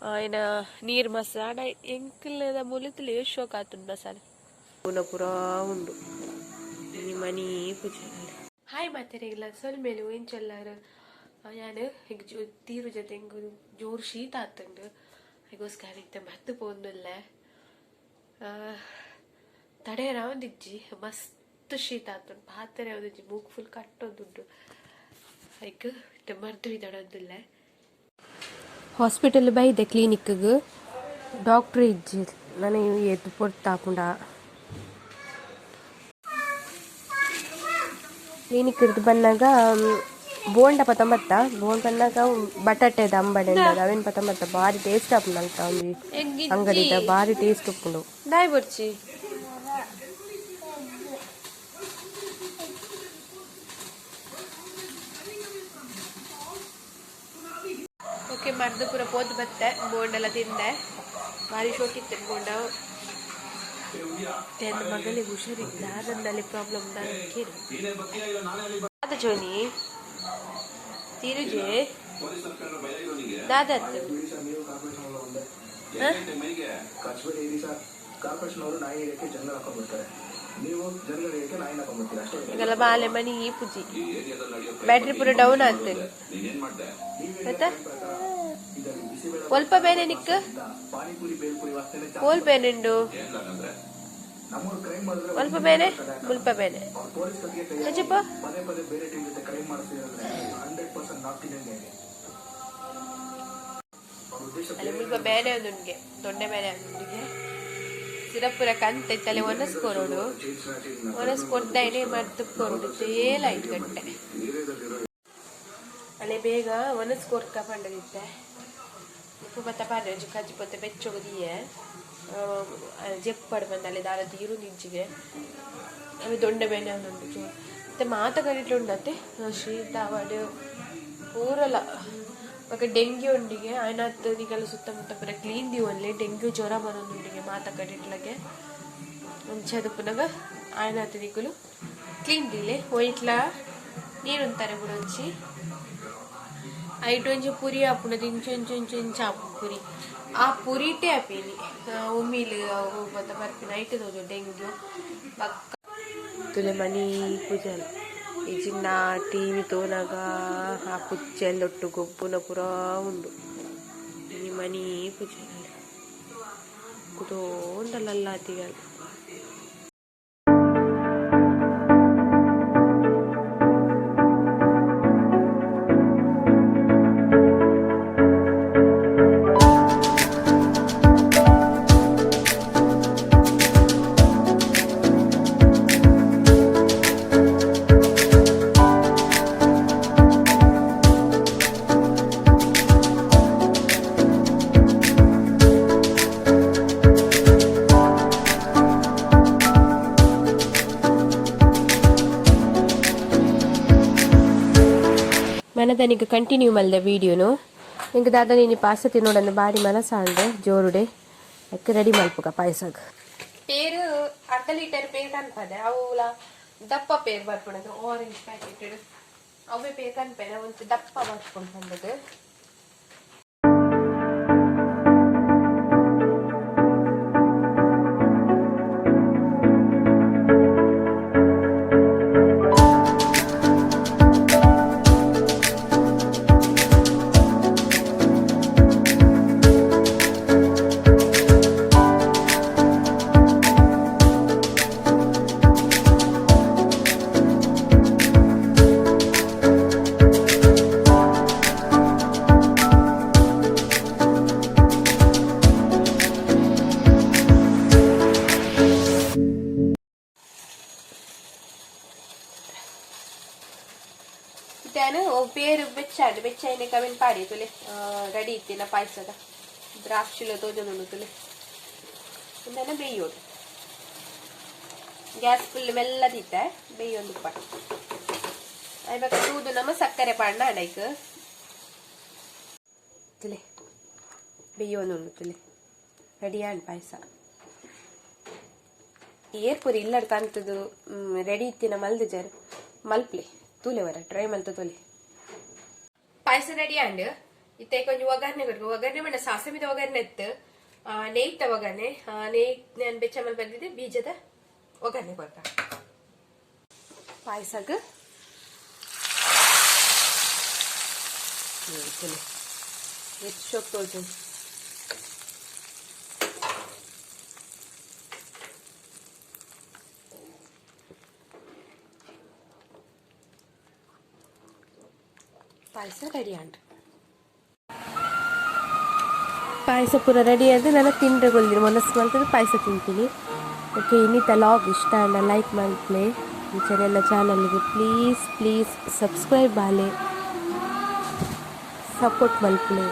ಆಯ್ನ ನೀರು ಮಸಾಲ ಎಂಕಲ್ದ ಮುಲಿತಲೆ ಶೋಕ್ ಆತುಂಡು ಮಸಾಲೆ ಪೂನ ಪೂರಾ ಉಂಡು ಈ ಮನಿ ಪೂಜೆ. ಹಾಯ್ ಮಾತೆರೆಗಿಲ್ಲ ಸೊಲ್ಮೆಲು ಎಂಚೆಲ್ಲಾರು ಯಾನ್ ತೀರು ಜೊತೆ ಎಂಕ್ ಜೋರು ಶೀತ ಆತುಂಡು ಐಗೋಸ್ಕರ ಇತ್ತೆ ಮತ್ತು ಪೋಂದುಲ್ಲೆ ತಡೆ ರಾವಂದಿಜ್ಜಿ ಮಸ್ತ್ ಶೀತ ಆತುಂಡು ಪಾತೆರೆ ಒಂದಿಜ್ಜಿ ಮೂಕ್ ಫುಲ್ ಕಟ್ಟೊಂದುಂಡು ಐಕ್ ಇತ್ತೆ ಮರ್ದು ವಿದಡೊಂದುಲ್ಲೆ. ಹಾಸ್ಪಿಟಲ್ ಬೈದೆ ಕ್ಲಿನಿಕ್ಗ್ ಡಾಕ್ಟ್ರ್ ಇಜ್ಜಿ ನನ ಏತ್ ಪೊರ್ತಾಪುಂಡ ಕ್ಲಿನಿಕ್ ಇರ್ದು ಬನ್ನಗ ಬೋಂಡ ಪತಂಬತ್ತ ಬೋಂಡ ಬನ್ನಾಗ ಬಟಾಟೆದ ಅಂಬಡೆ ಅವೇನು ಪತಂಬತ್ತ ಬಾರಿ ಟೇಸ್ಟ್ ಆಪುಂಡು ಅಲ್ತ ಒಂಜಿ ಅಂಗಡಿದ ಬಾರಿ ಟೇಸ್ಟ್ ಉಪ್ಪುಂಡು ದಾಯ್ ಬೊರ್ಚಿ ಓಕೆ ಮರ್ದು ಪೂರ ಪೋದು ಬತ್ತೆ ಬೋಂಡೆಲ್ಲ ತಿಂದೆ ಭಾರಿ ಶೋಕಿತ್ತು ಬೋಂಡ. ನನ್ನ ಮಗಳಿಗೆ ಹುಷಾರಿಲ್ಲ ನನ್ನಲ್ಲಿ ಪ್ರಾಬ್ಲಮ್ ನಾನು ಕೇಳಿ ದಾದ ಜೋನಿ ತಿರುಜೆ ದಾದತ್ತು ಈಗೆಲ್ಲ ಬಾಲೆ ಮನಿ ಪೂಜಿ ಬ್ಯಾಟ್ರಿ ಪೂರ ಡೌನ್ ಆಗ್ತದೆ ಆಯ್ತಾ. ಒಲ್ಪ ಬೇನೆ ನಿಕ್ ಕೋಲ್ ಬೇನೆ ಉಂಡು ಒಲ್ಪ ಬೇನೆ ಮುಲ್ಪ ಬೇನೆ ಅಜ್ಜಪ್ಪ ಅಲ್ಲಿ ಮುಲ್ಪ ಬೇನೆ ಒಂದುಂಡಿಗೆ ದೊಡ್ಡ ಬೇನೆ ಒಂದುಂಡಿಗೆ ಸಿರಪುರ ಕಂತೆ ತಲೆ ಒನಸ್ ಕೊರೋಡು ಒನಸ್ ಕೊಡ್ದಾಯಿನೆ ಮದ್ದು ಕೊರೋಡು ತೇಲ್ 5 ಗಂಟೆ ಅಲ್ಲೇ ಬೇಗ ಒನಸ್ ಕೊರ್ಕ ಪಂಡದಿತ್ತೆ ಉಪ್ಪು ಬತ್ತ ಪಾಡ್ರೆ ಒಂಜಿ ಕಜ್ಜಿ ಪೊತ್ತೆ ಬೆಚ್ಚೊಗು ದೀಯೆ ಜೆಪ್ಪಡು ಬಂದ ಅಲ್ಲಿ ದಾದ ತೀರು ನಿಂಚಿಗೆ ಅವೆ ದೊಂಡೆ ಬೇನೆ ಒಂದುಂಡು ಚೂರು ಮತ್ತೆ ಮಾತ ಕಡಿಟ್ಲು ಉಂಡತ್ತೆ ಶೀತ ಅವಡು ಪೂರಲ ಬೊಕ ಡೆಂಗ್ಯೂ ಉಂಡಿಗೆ ಆಯ್ನಾತ್ ನಿಕಲ ಸುತ್ತಮುತ್ತ ಪೂರ ಕ್ಲೀನ್ ದೀವೊನ್ಲೆ ಡೆಂಗ್ಯೂ ಜ್ವರ ಬರೊಂದುಂಡಿಗೆ ಮಾತ ಕಡಿಟ್ಲಗೆ ಅಂಚ ಆಯ್ನಾತ್ ನಿಕುಲು ಕ್ಲೀನ್ ದೀಲೆ ಒಯಿಟ್ಲ ನೀರುಂತಾರೆ ಬುಡೊಂಚಿ ಐಟ್ ಒಂಜಿ ಪುರಿ ಆಪುಂಡು ಇಂಚ ಇಂಚ ಇಂಚ ಇಂಚ ಆಪುಂಡು ಪುರಿ ಆ ಪುರಿಟೇ ಆಪಿನಿ ಉಮಿಲ್ ಅವು ಬತ್ತ ಬರ್ಪಿನ ಐಟ್ ತೋಜು ಡೆಂಗ್ಯೂ ಬೊಕ್ಕ ತುಲೆ ಮನಿ ಪೂಜೆ ಇಜಿಂಡ ಟಿವಿ ತೋನಾಗ ಆ ಪುಚ್ಚೆಲ್ಲೊಟ್ಟು ಗೊಬ್ಬುನ ಪೂರಾ ಉಂಡು ಈ ಮನಿ ಪೂಜೆ ಕುತೋಂಡಲಲ್ಲಾತಿಗಲ್. ಮನದನಿಗೆ ಕಂಟಿನ್ಯೂ ಮಲ್ದೆ ವೀಡಿಯೋನು ನಿಂಗೆ ದಾದ ನೀನು ಪಾಯಸ ತಿನ್ನೋಡನ್ನು ಬಾರಿ ಮನಸಾಂಡೆ ಜೋರುಡೆ ಅಕ್ಕೆ ರೆಡಿ ಮಲ್ಪುಗ ಪಾಯಸಗ್. ಪೇರು ಅರ್ಧ ಲೀಟರ್ ಪೇರು ಕನ್ಪದೆ ಅವುಲ ದಪ್ಪ ಪೇರು ಬರ್ಪುಂಡು ಆರೆಂಜ್ ಪ್ಯಾಕೆಟ್ ಅವೇ ಪೇರು ಕನ್ಪೆನ ಒಂದು ದಪ್ಪ ಬರ್ಪುಂಡು ಬಂದದ್ದು. ಇತ್ತಾನು ಪೇರು ಬೆಚ್ಚಾಂಡು ಬೆಚ್ಚಾಯಿನ ಕವಿನ್ ಪಾಡಿ ತುಲೆ ರೆಡಿ ಇತ್ತಿನ ಪಾಯಸದ ದ್ರಾಕ್ಷಿಲ ತೋಜೊಂದುಂಡು ತುಲೆ ಇಂದನ ಬೇಯೋಡು ಗ್ಯಾಸ್ ಫುಲ್ ಮೆಲ್ಲ ದೀತೆ ಬೇಯೊಂದು ಪಾಡು ಐಬಕ ತೂದು ನಮ್ಮ ಸಕ್ಕರೆ ಪಾಡ್ನ ಅಡೈಕ್ ತುಲೆ ಬೇಯೋನುಂಡು ತುಲೆ ರೆಡಿ ಆಂಡ್ ಪಾಯಸ. ಏರ್ಪುರಿ ಇಲ್ಲಡ್ ತಂತದು ರೆಡಿ ಇತ್ತಿನ ಮಲ್ದು ಜರ್ ಮಲ್ಪ್ಲೆ ತೂಲೆ ವರ ಟ್ರೈ ಮಲ್ತ ತೂಲೆ. ಪಾಯಸ ರೆಡಿ ಆಂಡ್ ಇತ್ತೆ ಒಂಜಿ ಒಗ್ಗರಣೆ ಕೊರ್ಪು. ಒಗ್ಗರಣೆ ಪಂಡ ಸಾಸಮಿದ ಒಗ್ಗರಣೆ ಇತ್ತು, ನೆಯ್ತ ಒಗ್ಗರಣೆ. ನೆಯ್ ನಾನು ಬೆಚ್ಚ ಮಲ್ಪಂದಿದ್ದು ಬೀಜದ ಒಗ್ಗರಣೆ ಕೊರ್ಪ ಪಾಯಸಗ್. ಎಷ್ಟು ತೋಜು. ಪಾಯಸ ರೆಡಿ ಆಂಡ್. ಪಾಯಸ ಪೂರ ರೆಡಿ ಆದ. ನಾನು ತಿಂಡ್ರೆ ಗೊಲ್ದಿನಿ, ಮನಸ್ಸು ಮಲ್ತದೆ ಪಾಯಸ ತಿಂತೀನಿ. ಓಕೆ, ಇನ್ನಿತ ಲಾಗ್ ಇಷ್ಟ ಆಂಡ ಲೈಕ್ ಮಲ್ಪ್ಲೆ. ಇಂಚನೆಲ್ಲ ಚಾನಲ್ಗೆ please please subscribe Aale, support ಮಲ್ಪುಲೆ.